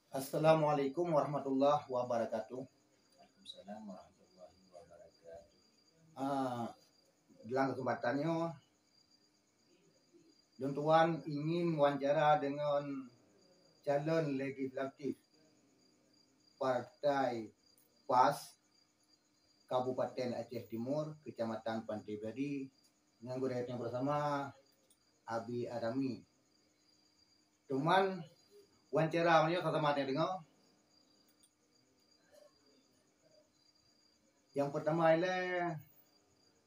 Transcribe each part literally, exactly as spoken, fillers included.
Assalamualaikum warahmatullahi wabarakatuh. Waalaikumsalam warahmatullahi wabarakatuh. Ah, dalam kesempatan nyoe, lôn tuan ingin wawancara dengan calon legislatif Partai pas Kabupaten Aceh Timur, Kecamatan Pantai Bradi, ngon gurèe nyang bersama Abi Adami. Cuman wawancara meunyoe sama-sama deungoe. Yang pertama ilèe,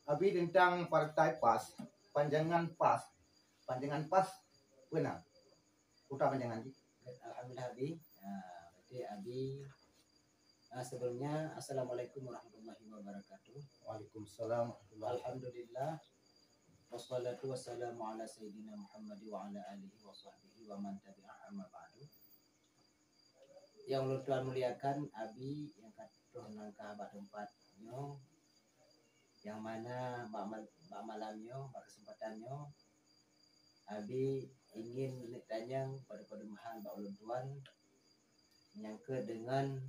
Abi, tentang partai pas, panjangan pas. Panjangan pas, peue na? Peue panjangan jih? Alhamdulillah, Abi. Ah, berarti Abi, ah, sebelumnya, Assalamualaikum warahmatullahi wabarakatuh. Waalaikumsalam warahmatullahi wabarakatuh. Alhamdulillah. Wassalatu wassalamu ala sayyidina Muhammad wa ala alihi wa sahbihi wa man tabi'ah, amma ba'du. Nyang lôn tuan muliakan, Abi nyang ka troh langkah bak teumpat nyoe, nyang mana bak mal-, bak malam nyoe, bak keuseumpatan nyoe, Abi ingin neutanyong padum-padum hal bak ulôn tuan nyang keuh deungon,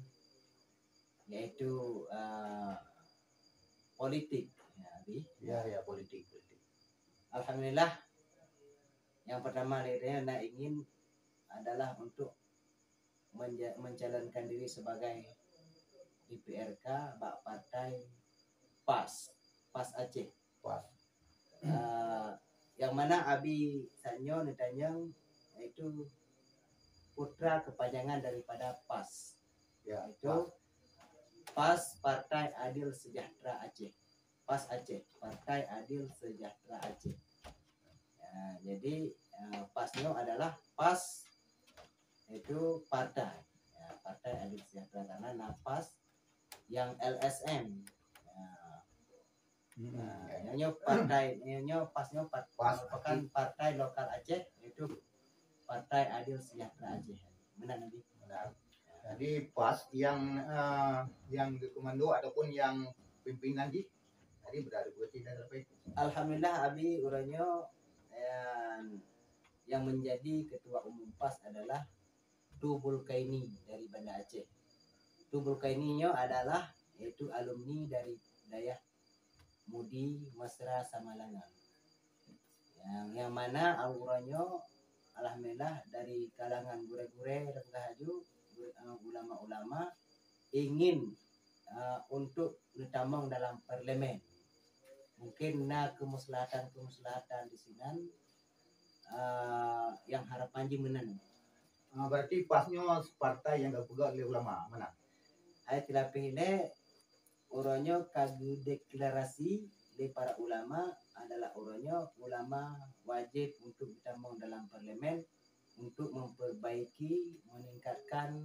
yaitu, ah, politik. Ya, Abi. Ya, ya, politik, politik. Alhamdulillah, nyang pertama lé na ingin adalah untuk menja-, mencalonkan diri sebagai D P R K bak partai pas, pas Aceh. Pas. Ah, nyang mana Abi saat nyoe neutanyong, yaitu putra kepanjangan daripada pas. Ya, yaitu pas. Pas Partai Adil Sejahtera Aceh. Pas Aceh, Partai Adil Sejahtera Aceh. Ya, jadi, ah, pas nyoe adalah pas, yaitu partai. Ya, Partai Adil Sejahtera, karena na pas nyang L S M. Ya. Hmm. Nah, nyoe, nyoe partai, nyoe, nyoe pas nyoe pat-, pas merupakan partai lokal Aceh, yaitu Partai Adil Sejahtera Aceh. Benar, Nabi? Benar. Jadi pas yang, eh, yang dikomando ataupun yang pimpinan jih tadi berada berarti dah sampai. Alhamdulillah, Abi, uroe nyoe, eh, yang menjadi ketua umum pas adalah Tubul Kaini dari Banda Aceh. Tubul Kaini nyoe adalah yaitu alumni dari dayah Mudi Mesra Samalangan. Yang, yang mana uroe nyoe alhamdulillah dari kalangan gurèe-gurèe dan laju gurèe, eh, ulama-ulama ingin, eh, untuk neutamong dalam parlemen. Mungkin na kemuslahatan-kemuslahatan di sinan, eh, yang harapan jih meunan. Ah, berarti pas nyoe partai nyang geupeugah lé ulama, meunan? Hai teulapeh lé, uroe nyoe ka geudeklarasi lé para ulama adalah uroe nyoe ulama wajéb untuk geutamong dalam parlemen untuk memperbaiki, meningkatkan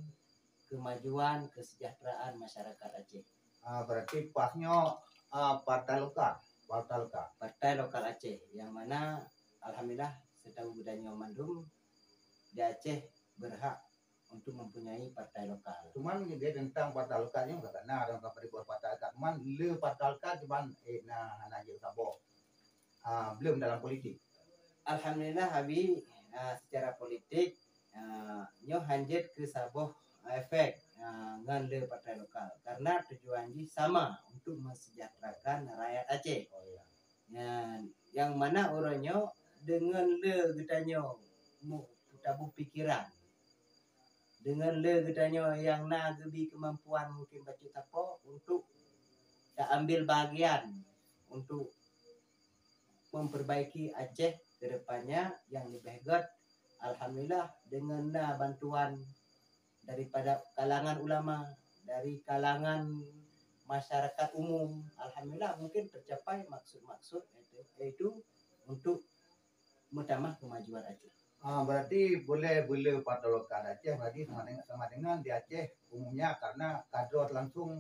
kemajuan kesejahteraan masyarakat Aceh. Ah, berarti pas nyoe, ah, partai lokal, partai lokal. Partai lokal Aceh, yang mana alhamdulillah setahu geutanyoe mandum di Aceh berhak untuk mempunyai partai lokal. Cuman dia tentang partai lokal nyoe ka na dalam partai lokal. Cuman le partai lokal cuman, eh, na hana jeuet saboh. Ah, belum dalam politik. Alhamdulillah, Abi, ah, secara politik, ah, nyoe hanjeuet keu saboh efek, ah, ngon le partai lokal. Karena tujuan jih sama untuk mensejahterakan rakyat Aceh. Oh, iya. Nyan, yang mana uroe nyoe deungon le geutanyoe mu-, taboh pikiran. Deungon le geutanyoe nyang na geubi keumampuan mungkin bacut sapo untuk taambil bagian untuk memperbaiki Aceh ke depannya yang lebih gét. Alhamdulillah, deungon na bantuan daripada kalangan ulama, dari kalangan masyarakat umum, alhamdulillah mungkin tercapai maksud-maksud yaitu, yaitu untuk meutamah kemajuan Aceh. Ah, berarti boleh beu le partai lokal Aceh berarti sama dengan, sama dengan di Aceh umumnya karena kadro langsung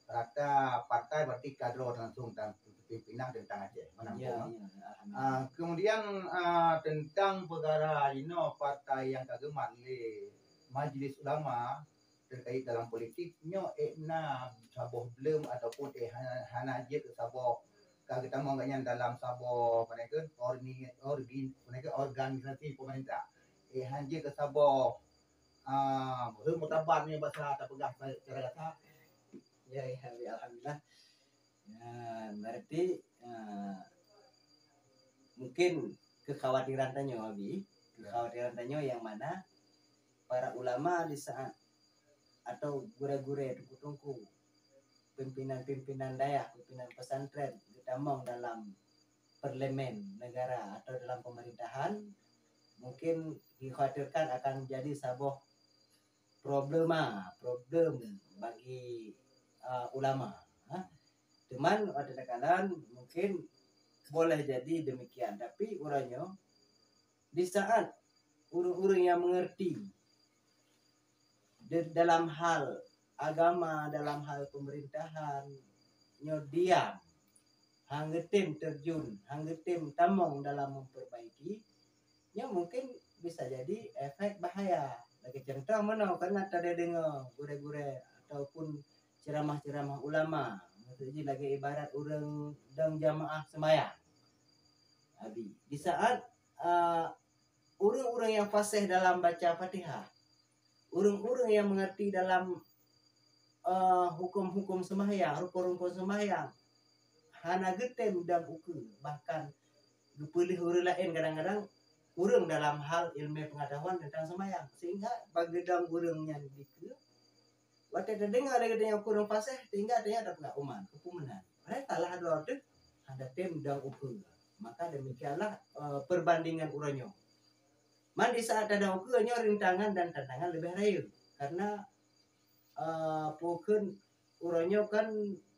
rata partai berarti kadro langsung dan pimpinan tentang Aceh. Menang. Ya, ya, alhamdulillah. Ah, kemudian, ah, tentang peukara inoe partai nyang ka geumat lé Majlis Ulama terkait dalam politik nyoe, eh, na saboh blem ataupun, eh, hana, hana jeuet keu saboh ka geutamong gobnyan dalam saboh, pane keuh, orni-, orgi-, pane keuh, organisasi pemerintah. Eh, hana jeuet keu saboh, ah, Heueh mutaban ni bahasa tapeugah cara kata. Ya, ya, alhamdulillah. Ya, berarti, eh, mungkin kekhawatiran tanyoe, Abi, kekhawatiran tanyoe yang mana para ulama di saat atau gurée-gurée, teungku-teungku, pimpinan-pimpinan dayah, pimpinan pesantren geutamong dalam parlemen negara atau dalam pemerintahan, mungkin dikhawatirkan akan menjadi saboh problema, problem bagi, uh, ulama. Ha? Teuma watée takalon mungkin boleh jadi demikian, tapi uroe nyoe di saat ureuëng-ureuëng yang mengerti di dalam hal agama, dalam hal pemerintahan, nyoe diam, hang geutem terjun, hang geutem tamong dalam memperbaiki, nyoe mungkin bisa jadi efek bahaya. Lagée contoh meunoe, karena tadeungoe gurée-gurée ataupun ceramah-ceramah ulama, maksud jih lagée ibarat ureuëng dong jamaah sembahyang. Abi, di saat, uh, ureuëng-ureuëng yang fasih dalam baca Fatihah, ureuëng-ureuëng yang mengerti dalam, uh, hukum-hukum sembahyang, rukun-rukun sembahyang, hana geutem dong ukeue, bahkan geupeuleueh ureuëng laén kadang-kadang kureueng dalam hal ilmu pengetahuan tentang sembahyang, sehingga bagi dong ureuëng nyan dikeue, watée tadeungoe lagée tanyoe kureueng fasih, sehingga tanyoe tapeugah, "Uman, keupeue meunan?" Padahai salah droe teuh hana tem dong ukeue. Maka demikianlah, eh, perbandingan uroe nyoe. Man di saat tadong ukeue nyoe rintangan dan tantangan leubeh rayeuk, karena, eh, peue kheun uroe nyoe kan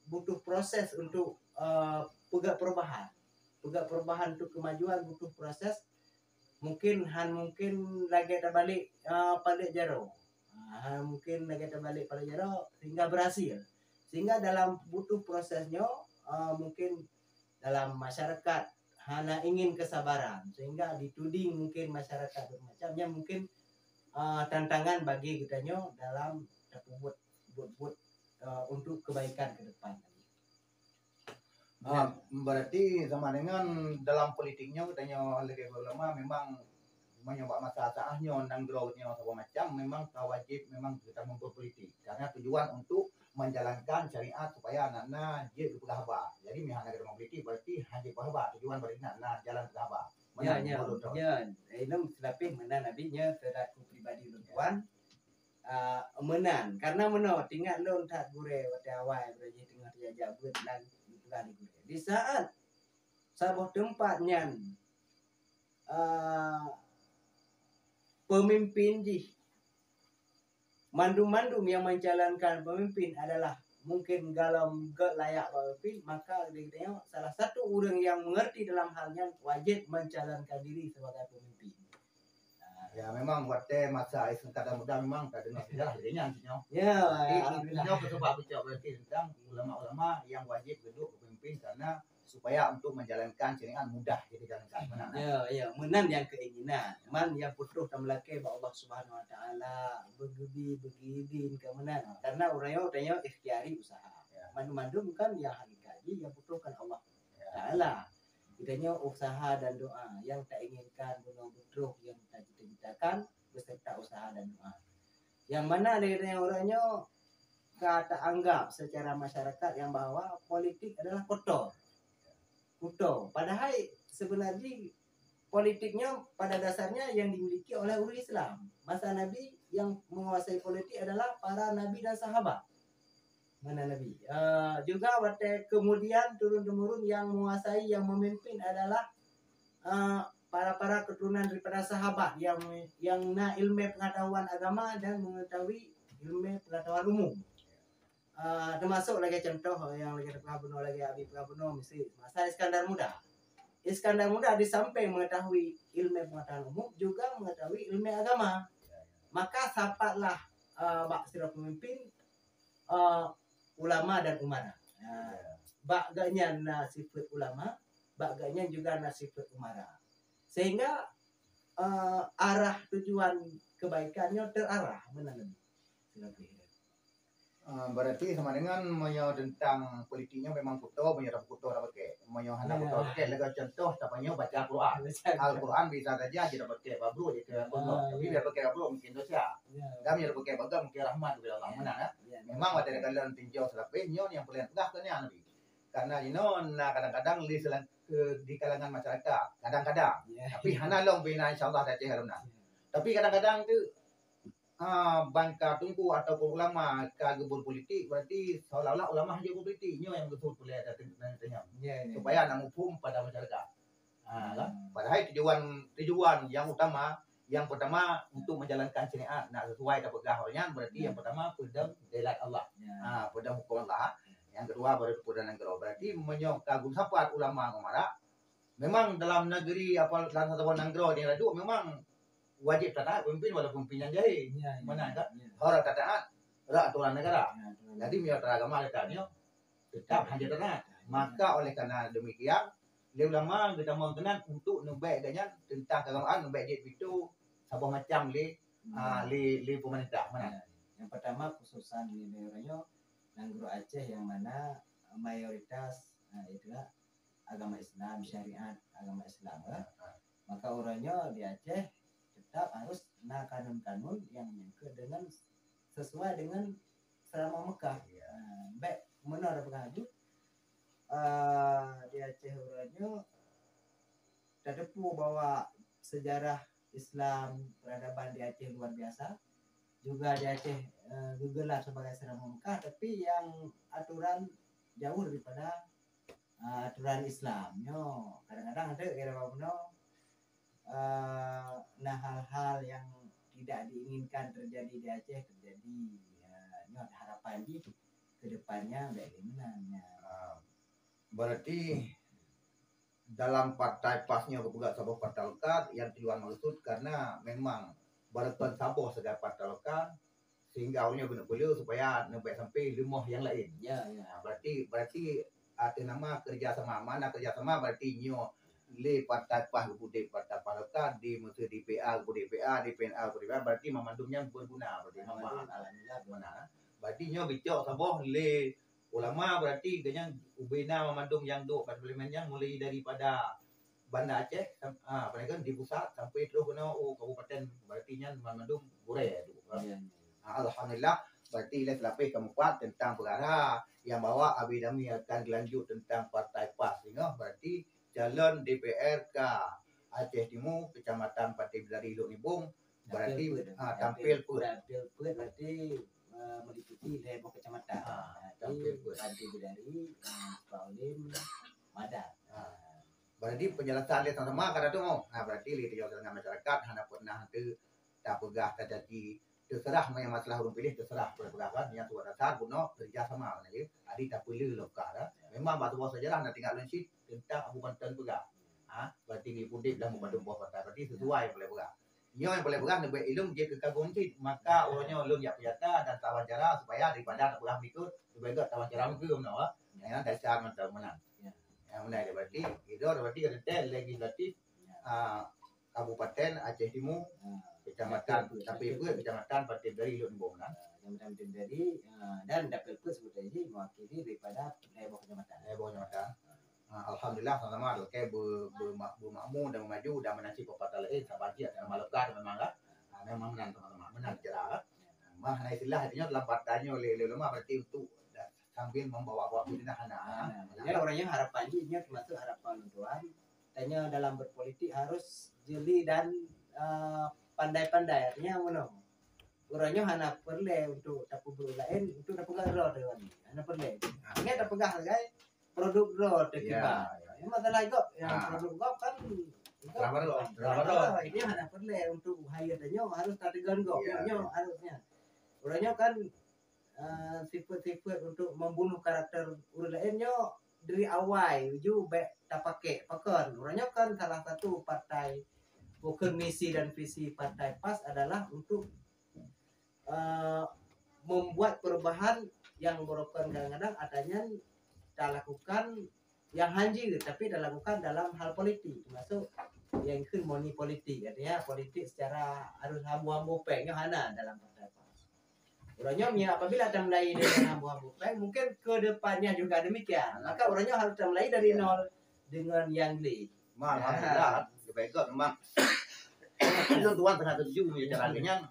butuh proses untuk, eh, peugah perubahan. Peugah perubahan untuk kemajuan butuh proses. Mungkin han mungkin lagée tabalek, eh, palek jaroe. Ah, han mungkin lagée tabalek palek jaroe sehingga berhasil. Sehingga dalam butuh proses nyoe, eh, mungkin dalam masyarakat hana ingin kesabaran, sehingga dituding mungkin masyarakat bermacam, nyan mungkin, eh, tantangan bagi geutanyoe dalam tapeubuet buet-buet, eh, untuk kebaikan ke depan. Ah, berarti sama dengan dalam politik nyoe, geutanyoe lagée ulama memang meunyoe bak masa saat nyoe nanggroe nyoe saboh macam, memang ka wajéb memang kita memperpolitik. Karena tujuan untuk menjalankan syariat supaya aneuk-aneuk jeuet geupeugah haba. Jadi, meuhana geutanyoe politik, berarti hana jeuet peugah haba. Tujuan berarti na, na jalan peugah haba. Ya, meunan, ya, betul, betul. Ya. Eh, lôn seulapeh meunan, Abi, nyoe selaku pribadi lôn tuan. Ah, meunan. Karena meunoe, teuingat lôn that gurée watée awai, gurée jih teungoh teujak-jak beuet dan geupeugah lé gurée. Di saat saboh teumpat nyan, ah, pemimpin jih mandum-mandum yang mencalonkan pemimpin adalah mungkin golom gét layak bak pemimpin, maka di geutanyoe salah satu ureuëng yang mengerti dalam hal nyan wajéb mencalonkan diri sebagai pemimpin. Ya, memang watée masa Iskandar Muda memang ka deungoe sejarah lagée nyan sinyoe. Ya, tapi alhamdulillah. Nyoe keusubah beucok berarti tentang ulama-ulama yang wajéb geuduek pemimpin karena supaya untuk menjalankan syariat mudah jadi jalankan. Meunan, eh? Ya, ya, meunan nyang keinginan. Man nyang putôh tameulakée bak Allah Subhanahu Wa Taala, beugeubi, beugidin ka meunan. Karena ureuëng nyoe, tanyoe ikhtiari usaha. Ya. Mandum-mandum kan nyang hakikat jih nyang putôh kan Allah Taala. Geutanyoe usaha dan doa nyang tainginkan, bunoe beutroh nyang tacita-citakan beserta usaha dan doa. Yang mana lé geutanyoe ureuëng nyoe ka taanggap secara masyarakat yang bahwa politik adalah kotor. Kotor. Padahai sebenarnya politik nyoe pada dasarnya yang dimiliki oleh ureuëng Islam. Masa Nabi yang menguasai politik adalah para nabi dan sahabat. Meunan Nabi. Eh, juga watée kemudian turun-temurun yang menguasai, yang memimpin adalah, eh, para-para keturunan daripada sahabat yang, yang na ilmu pengetahuan agama dan mengetahui ilmu pengetahuan umum. Eh, termasuk lagée contoh yang lagée peugah bunoe, lagée Abi peugah bunoe, miseue masa Iskandar Muda. Iskandar Muda di samping mengetahui ilmu pengetahuan umum, juga mengetahui ilmu agama. Maka sapatlah, eh, bak sidroe pemimpin, eh, ulama dan umara. Nah, bak geuhnyan na sifat ulama, bak geuhnyan juga na sifat umara. Sehingga, eh, arah tujuan kebaikan nyoe terarah meunan. Ah, berarti sama dengan meunyoe tentang politik nyoe memang kuto, meunyoe tak kuto tak pakai. Meunyoe hana kuto pakai, lagèe contoh, tak meunyoe baca Al-Quran. Al-Quran bisa saja aja tak pakai, babrok je ke Allah. Tapi biar pakai babrok mungkin dosa. Dan biar pakai baga mungkin rahmat bila Allah menang, ya. Memang watèe dalam tinjau selapeh nyoe yang paling peugah ke Nabi. Karena inoe na kadang-kadang di selang-, ke, di kalangan masyarakat, kadang-kadang. Tapi hana lom bina, insya Allah dah ceh alumni. Tapi kadang-kadang tu, ah, ban ka teungku ataupun ulama ka geubun politik, berarti seolah-olah ulama hanya berpolitik. Nyoe yang betul boleh ada tanya. Supaya nak muphom pada masyarakat. Ha, kan? Padahai tujuan, tujuan yang utama, yang pertama untuk menjalankan syariat, nak sesuai tapeugah awak nyan, berarti yang pertama peudong delat Allah. Ha, peudong hukum Allah. Yang kedua baru peudong nanggroe. Berarti meunyoe ka geusapat ulama ngon marak, memang dalam negeri apa dalam satu nanggroe yang laduk memang wajib taat pemimpin walaupun pemimpin yang jahil. Mana kan? Harus taat rak aturan negara. Jadi meunyoe aturan agama dekat nyoe tetap hana taat. Maka oleh karena demikian, lé ulama geutamong keunan untuk neubèk gobnyan tentang keagamaan, neubèk jeuet pitu saboh macam lé, ah, lé, lé pemerintah. Mana? Yang pertama, khususan di daerah nyoe, nanggroe Aceh yang mana mayoritas, ah, itulah agama Islam, syariat agama Islam, kan? Maka uroe nyoe di Aceh tetap harus na kanun-kanun yang nyangkut dengan sesuai dengan selama Mekah. Ah, bèk meunoe dah peugah laju. Ah, di Aceh uroe nyoe tateupeue bahwa sejarah Islam, peradaban di Aceh luar biasa. Juga di Aceh, eh, geugelar sebagai selama Mekah, tapi yang aturan jauh daripada, eh, aturan Islam. Nyoe kadang-kadang ada kira bunoe, eh, na hal-hal yang tidak diinginkan terjadi di Aceh terjadi. Ya, nyoe harapan jih ke depannya bèk lé meunan, ya. Ah, berarti dalam partai PAS nyoe geupeugah saboh partai lokal yang tujuan maksud karena memang beureukan saboh sagai partai lokal sehingga awaknyoe keuneuk peuleueh supaya neubèk sampai leumoh yang lain. Ya, ya. Nah, berarti, berarti atas nama kerjasama, mana kerjasama berarti nyoe lé partai PAS geupudek partai PAS lokal, di meuseu di P A geupudek P A, di P N A geupudek P A, berarti mamandum nyan berguna, berarti manfaat. Alhamdulillah, beuna. Berarti nyoe geucok saboh lé ulama, berarti geuhnyan ubena mamandum nyang duek bak parlemen nyan mulai daripada Banda Aceh, sam-, ah, apa ni kan, di pusat sampai terus keunoe, oh, kabupaten, berarti nyan mamandum gurèe tu. Ya, ya. Ah, alhamdulillah, berarti ilèe seulapeh kamoe pat tentang peukara nyang bahwa Abi Dami akan geulanjut tentang partai PAS singoh, berarti calon D P R ka Aceh Timu, Kecamatan Pantai Bidari, Lhokseumawe, berarti, tampil peuet, ah, tampil peuet. Tampil peuet berarti, eh, meliputi lhèe boh kecamatan. Ah, tampil peuet. Pantai Bidari, eh, Sukaulin, Madan. Ah. Berarti penjelasan lé sama-sama ka tu mau. Nah, berarti lé teujoe dengan masyarakat hana pernah tu tapeugah tacaci. Terserah meunyo masalah ureueng piléh, terserah peugah kan. Nyang tuan dasar guna kerja sama kan, ya. Jadi tapeuleueh lokal, kan. Memang bak sebuah sejarah na tinggal lôn cit tentang Abu Panton peugah. Ha, berarti di pudip dalam membantu buah partai. Berarti sesuai boleh peugah. Nyoe nyang boleh peugah neubeuet ilung jeuet keu kagum cit. Maka uroe nyoe lôn jak peujata dan tawawancara supaya daripada tapeugah meulikot, leubeh gèt tawawancara meukeum noh, ha. Ya, dasar mantap menang. Ya. Ya, menang dia berarti, itu berarti kata legislatif, ah, Kabupaten Aceh Timu, Kecamatan, tapi pun Kecamatan Pantai Bidari Lhokseumawe, kan? Ah, Kecamatan Pantai Bidari, ah, dan dapil pun sebut tadi mewakili daripada lhèe boh kecamatan. Lhèe boh kecamatan. Ah, alhamdulillah sama-sama tu, okay, be-, be-, beumakmu dan memaju dan menanti pepatah lain, sabar dia, sama lokal memang, kan? Ah, memang menang sama-sama, menang cara, kan? Mah na istilah artinya dalam partai nyoe lé, lé ulama berarti untuk sambil membawa-bawa fitnah hana. Ah, nah, jadi orang yang harapan jih, nyoe termasuk harapan tuan. Tanya dalam berpolitik harus jeli dan, eh, pandai-pandai. Artinya mana? Orang nyoe hana perlu untuk tapeubeuet lain, untuk tapeugah droe teuh. Hana perlu. Ingat tapeugah sagai produk droe teuh kiban. Ya, ya. Masalah gop, yang produk gop kan, gop. Ini hana perlu untuk bahaya tanya, harus tategon gop. Ya. Nyoe harusnya. Orang nyoe kan eh, sifat-sifat untuk membunuh karakter ureueng laén nyoe dari awai ju bèk tapaké. Pakon? Uroe nyoe kan salah satu partai, bukan misi dan visi partai PAS adalah untuk, eh, membuat perubahan yang merupakan kadang-kadang atanyan talakukan yang hanjeuet, tapi talakukan dalam hal politik, termasuk yang ikut money politik, artinya politik secara harus hambu-hambu pèng nyoe hana dalam partai PAS. Uroe nyoe apabila tamulai dengan buah bupeng, mungkin ke depannya juga demikian. Maka uroe nyoe harus tamulai dari nol dengan yang glé. Memang, alhamdulillah, lebih baik memang. Lôn tuan tengah tuju ya cara nyan.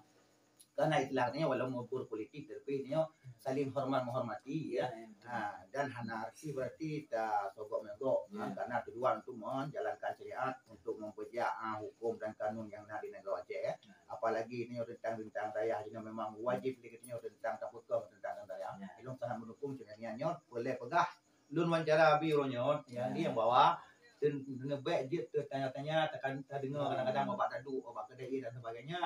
Karena istilah katanya walau mubur politik, tapi ini saling hormat menghormati ya. Ha, dan hana arti berarti ta sogok meugok, ha, karena tujuan untuk menjalankan syariat, untuk mempeujak, ha, hukum dan kanun yang ada di negara Aceh ya. Apalagi ini tentang bintang dayah ini memang wajib lagi tentang tapeukong tentang dayah. Ilong sangat mendukung cara nyan nyoe, boleh peugah lôn wawancara Abi uroe nyoe, ya, dia bahwa neubek jeuet tanya-tanya, tadeungoe kadang-kadang bak tadu, bak keudai dan sebagainya.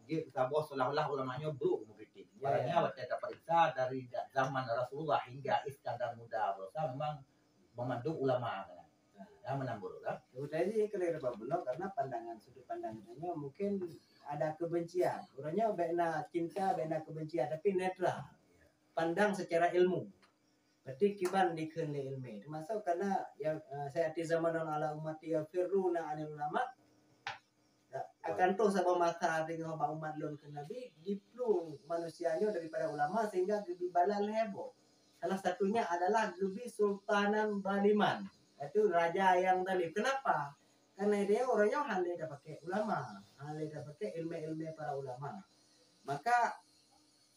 Jeuet saboh seolah-olah ulama nyoe brok mengkritik. Padahal watèe taperiksa dari zaman Rasulullah hingga Iskandar Muda berusaha memang memandang ulama kan. Ya, menang buruk kan. Jadi kalau dapat bunoe karena pandangan sudut pandang nyoe mungkin ada kebencian. Uroe nyoe bèk na cinta, bèk na kebencian, tapi netral. Pandang secara ilmu. Berarti kiban dikheun lé ilmu. Termasuk karena yang, eh, sayati zamanun ala ummati yafirruna anil ulama. Ya, akan toh saboh masa teungoh bak umat lôn kheun Nabi, diplueng manusia nyoe daripada ulama sehingga geubi bala lhèe boh. Salah satunya adalah geubi sultanan zaliman, yaitu raja yang zalim. Kenapa? Karena dia orang nyoe hana tapakè ulama, hana tapakè ilmu-ilmu para ulama. Maka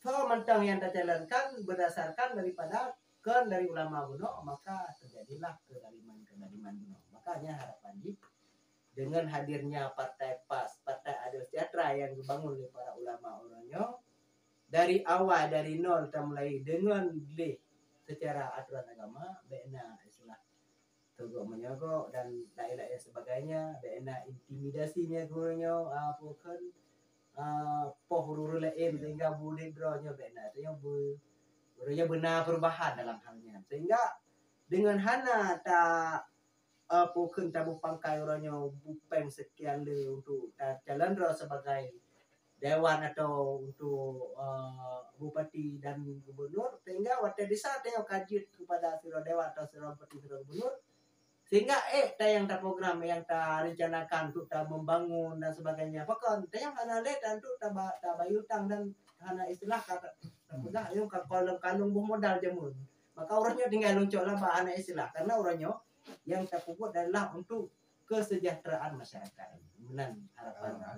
so mantong yang tajalankan berdasarkan daripada kon dari ulama bunoe, maka terjadilah kezaliman-kezaliman bunoe. Makanya harapan jih dengan hadirnya partai pas, partai adil sejahtera yang dibangun oleh para ulama uroe nyoe, dari awal, dari nol tamulai dengan gleh secara aturan agama, bèk na istilah togok menyogok dan lain-lain sebagainya, bèk na intimidasi nyan geuh nyoe, ah, apa kheun, ah, poh ureueng laén sehingga budek droe nyoe bèk na. Artinya be-, uroe nyoe beuna perubahan dalam hal nyan. Sehingga dengan hana ta, apa kheun, taboh pangkai uroe nyoe bupeng sekian le untuk ta calon droe sebagai dewan atau untuk, eh, bupati dan gubernur, sehingga watèe bisa teuh ka jeuet kepada sidroe dewan atau sidroe bupati, sidroe gubernur, sehingga ék tayang ta program yang ta rencanakan untuk ta membangun dan sebagainya. Pakon tayang hana lé ta untuk ta ba-, ta bayeue utang dan hana istilah ka ta, ta peugah ayong ka kalon-kalon boh modal jameun. Maka uroe nyoe tinggai lôn cok laba hana istilah karena uroe nyoe yang ta peubuet adalah untuk kesejahteraan masyarakat. Meunan harapan. Ah.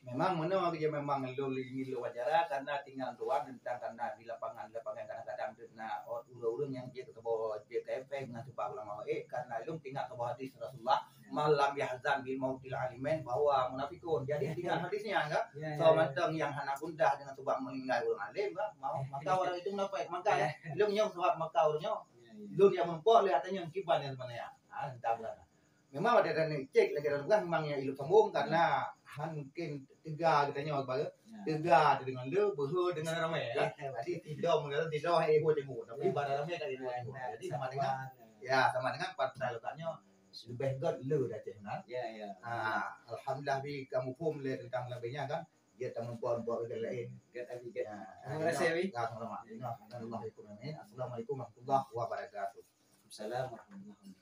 Memang meunoe je memang lôn, lôn wajar karena tinggai tuan tentang karena di lapangan, di lapangan kadang-kadang na ureueng-ureueng yang jeuet keu saboh jeuet keu efek ngon sebab ulama, eh, karena lôn tinggai saboh hadis Rasulullah, "Man lam yahzan bil mautil alimain bahwa munafikun." Jadi tinggai hadisnya kan. Ya, so ya, ya. Mantong yang hana gundah dengan sebab meninggal ureueng alim kan, mau, maka orang itu munafik. Maka lôn nyoe sebab maka ureueng nyoe, lôn yang menumpuk lé katanya kiban yang sebenarnya. Ah, entah berapa. Memang ada dan cek lagi ada tugas memang yang hidup sombong karena han mungkin tega kita nyawa kepala. Ya. Tega tu dengan le, behe dengan ramai ya. Ya, ya. Jadi tidak mengenal tidak eh buat jenguk. Tapi ya, barang ramai tak dia buat jenguk. Jadi sama dengan, ya, sama dengan partai letaknya lebih got le dah cek benar. Ya, ya. Ah, alhamdulillah bi kamu pun le tentang lebihnya kan. Dia tak membuat buat ke lain. Got abi got. Ya. Terima kasih abi. Ya, sama-sama. Assalamualaikum warahmatullahi wabarakatuh. Assalamualaikum warahmatullahi wabarakatuh.